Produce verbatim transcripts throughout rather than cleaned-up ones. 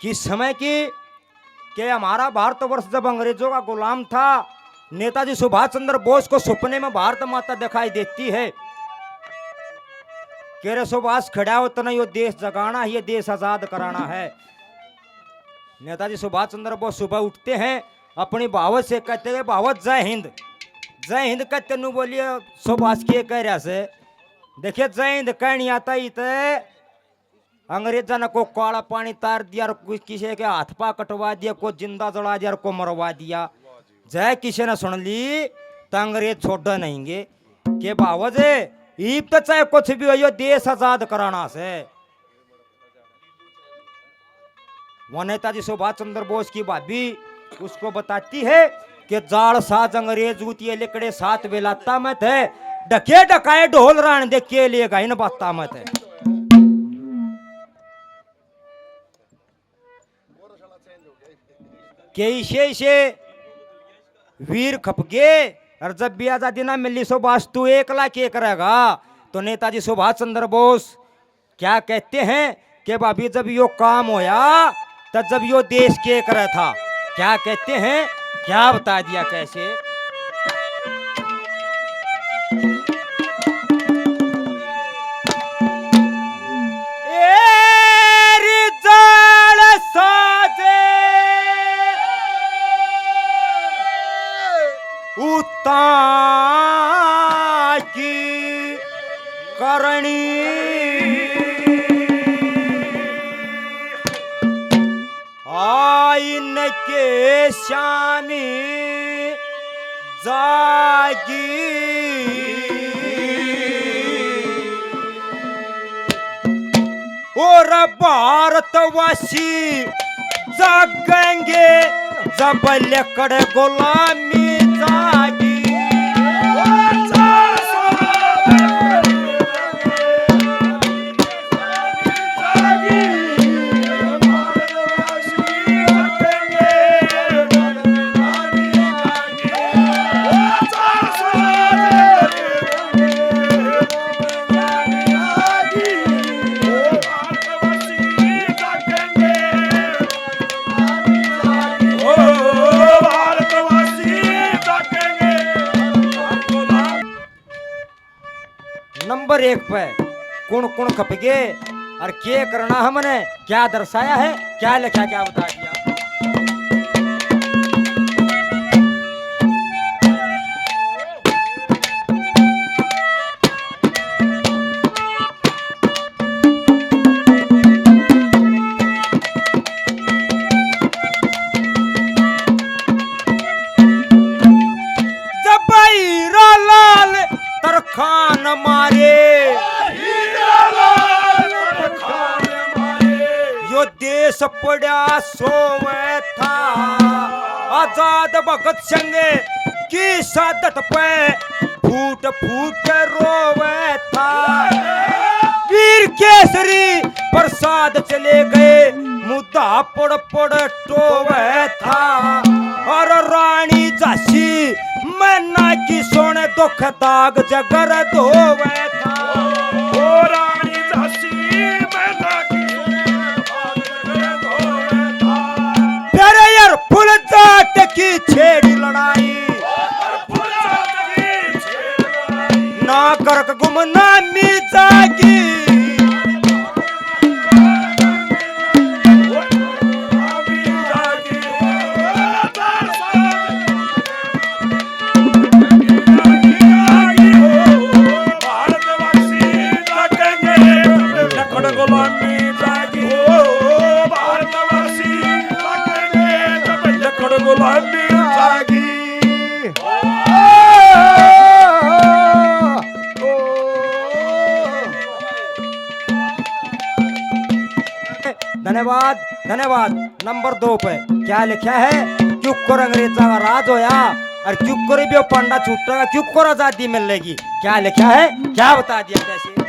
किस समय की, कि हमारा भारतवर्ष जब अंग्रेजों का गुलाम था, नेताजी सुभाष चंद्र बोस को सपने में भारत माता दिखाई देती है। कह रहे, "सुभाष, खड़ा हो, तने यो देश जगाना है, ये देश आजाद कराना है।" नेताजी सुभाष चंद्र बोस सुबह उठते हैं, अपनी भावत से कहते हैं, "भावत, जय हिंद।" "जय हिंद" कहते नु बोलिए, सुभाष के कह रहा से। देखिए, जय हिंद कहनी आता ही तो अंग्रेजा ने को काला पानी तार दिया, और कोई किसी के हाथ पा कटवा दिया, को जिंदा जला दिया, और को मरवा दिया। जय किसी ने सुन ली तो अंग्रेज छोड़ नहीं गे। के भावत, ईब तो चाहे कुछ भी हो, यो देश आजाद कराना से। वह नेताजी सुभाष चंद्र बोस की भाभी उसको बताती है कि जाल साज अंग्रेज, जूतिए लिकड़े साथ बेलाता में थे, ढके ढकाए ढोल राण दे के लिए गाइन बाता में थे। के इसे, इसे वीर खपगे, और जब भी आजादी ना मिली सुभाष, तू एकला के करेगा? तो नेताजी सुभाष चंद्र बोस क्या कहते हैं कि भाभी, जब यो काम होया, तब जब यो देश के करे था, क्या कहते हैं, क्या बता दिया कैसे। एर जाल साजे उतां की करणी। आइन के श्यामी जागी। और भारतवासी जागेंगे जब लकड़ गुलामी जागी। नंबर एक पे कुण कुण खप गए और के करना हमने, क्या दर्शाया है, क्या लिखा, क्या बता दिया। जब हीरा लाल तरखान मारे, हीरा लाल तरखान मारे, यो देश पड़ा सोवे था। आजाद भगत सिंह की शहादत पे फूट फूट रोवे था। वीर केसरी प्रसाद चले गए, मुद्दा पड़ पड़ टोवे था। और रानी झांसी मैना की सोने दुख दाग जगर धोवे था। ओ रानी झांसी मैना की सोने दुख दाग जगर धोवे था। फिर यार फुल जाट की छेड़ी लड़ाई। ना करक गुमनामी जागी। लकड़ गुलामी जागी। धन्यवाद, धन्यवाद। नंबर दो पे क्या लिखा है? क्यों कर अंग्रेजा का राज होया और क्यों कर भी वो पांडा छूटेगा, क्यों कर आजादी मिलेगी? क्या लिखा है, क्या बता दिया कैसे?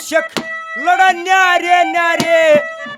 सिख लड़े न्यारे न्यारे,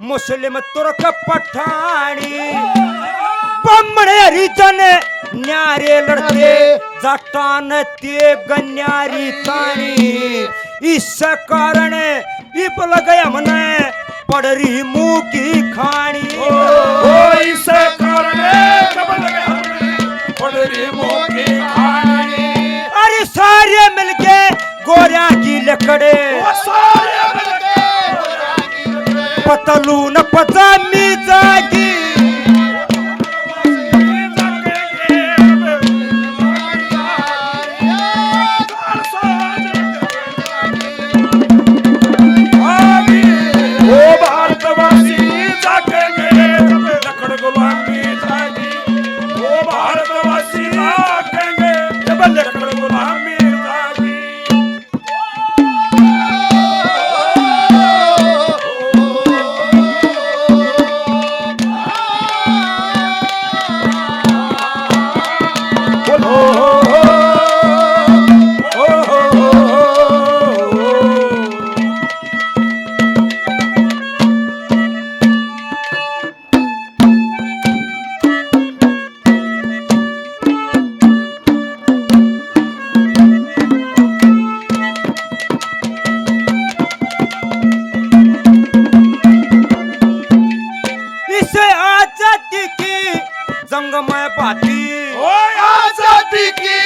मुस्लिम तुर्क पठानी, बामण हरिजन न्यारे लड़ते, जाटां ने तेग न्यारी तानी। इस कारण इब लगे हमने पड़ रही मुंह की खानी। ओ, इस कारण इब लगे हमने पड़ रही मुंह की खानी। अरे सारे मिलके गोरियां की लकड़े। ओ सारे मिलके गोरियां की लकड़े। पतलून पजामी जागी। ओ भारतवासी जागेंगे, जब लकड़ गुलामी जागी। ओ भारतवासी जागेंगे, जब लकड़ गुलामी जागी। इस आजादी की जंग में भाती। ओए आजादी की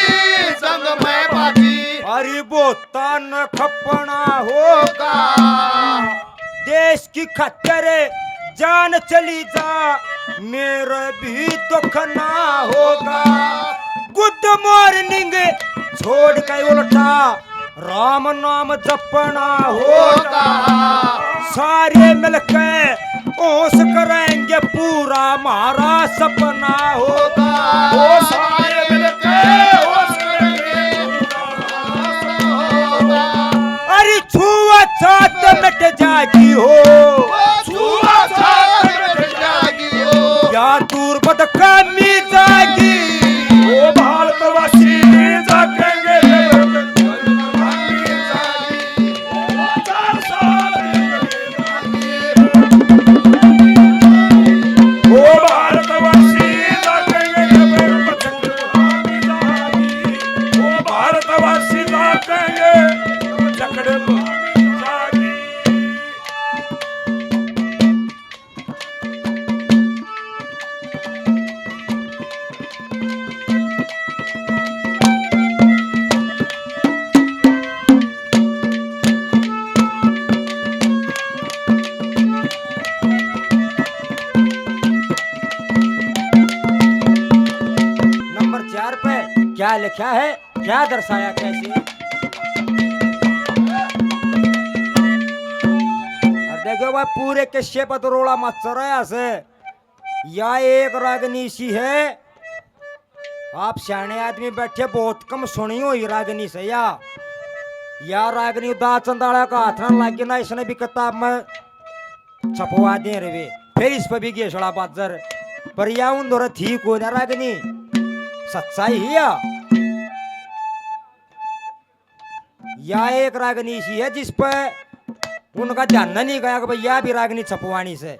जंग में भाती। अरे भूतान खपना होगा। देश की खातिर जान चली जा, मेरा भी दुख ना होगा। गुड मॉर्निंग छोड़ के उल्टा राम नाम जपना होगा। सारे मिलके होश करेंगे, पूरा हमारा सपना होगा। ओ सारे मिलके होश करेंगे, पूरा हमारा सपना होगा। अरे छुआछूत मिट जाएगी हो। छुआछूत मिट जाएगी हो। या दूर बदकामी जाएगी। ओ भारतवासी जागेंगे। ओ भारतवासी जागेंगे। ओ भारतवासी जागेंगे। जकड़े जागी। नंबर चार पे क्या लिखा है? क्या दर्शाया, कैसे? और देखो भाई, पूरे किस्से पर तो रोला मच रहा से। या एक रागनी सी है, आप सियाणे आदमी बैठे, बहुत कम सुनी हुई रागनी से या। या रागनी दाचंदाला का हाथ ना लागे ना, इसने भी किताब में छपवा दे रहे, फिर इस पे भी गेसड़ा बाजर। पर या उन दौरे थी कोई ना रागनी, सच्चाई ही या। या एक रागनी सी है जिस पे उनका ध्यान नहीं गया कि भाई या भी रागनी छपवानी से।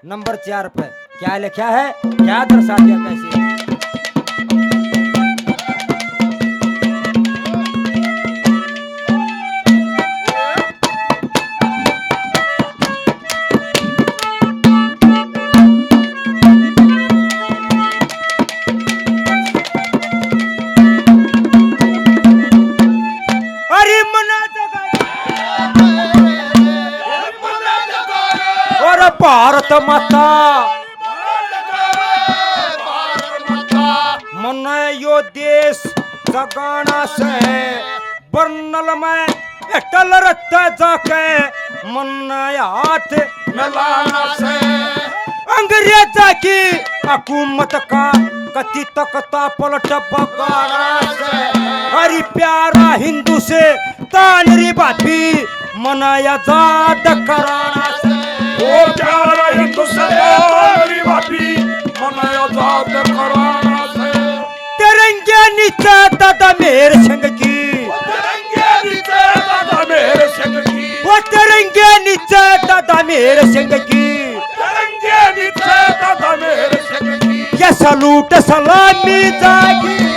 नंबर चार पे क्या लिखा है, क्या दर्शा दिया, कैसे? अरे मना जगा, अरे भारत माता, मन्ने यो देश जगाना से। बरनल में अटल रहता जाके, मन्ने हाथ मिलाना से। अंग्रेजा की हुकूमत का कति तख्ता पलट बगाना से। अरे प्यारा हिंदुस्तान री भाभी, मन्ने आजाद कराना से। ओ प्यारा हिंदुस्तानी भाभी, मन्ने आजाद कराना से। तिरंगे नीचे दादा मेहर सिंह की। ओ तिरंगे नीचे दादा मेहर सिंह की। ओ तिरंगे नीचे दादा मेहर सिंह की, तिरंगे नीचे दादा मेहर सिंह की, ये सलूट सलामी जागी।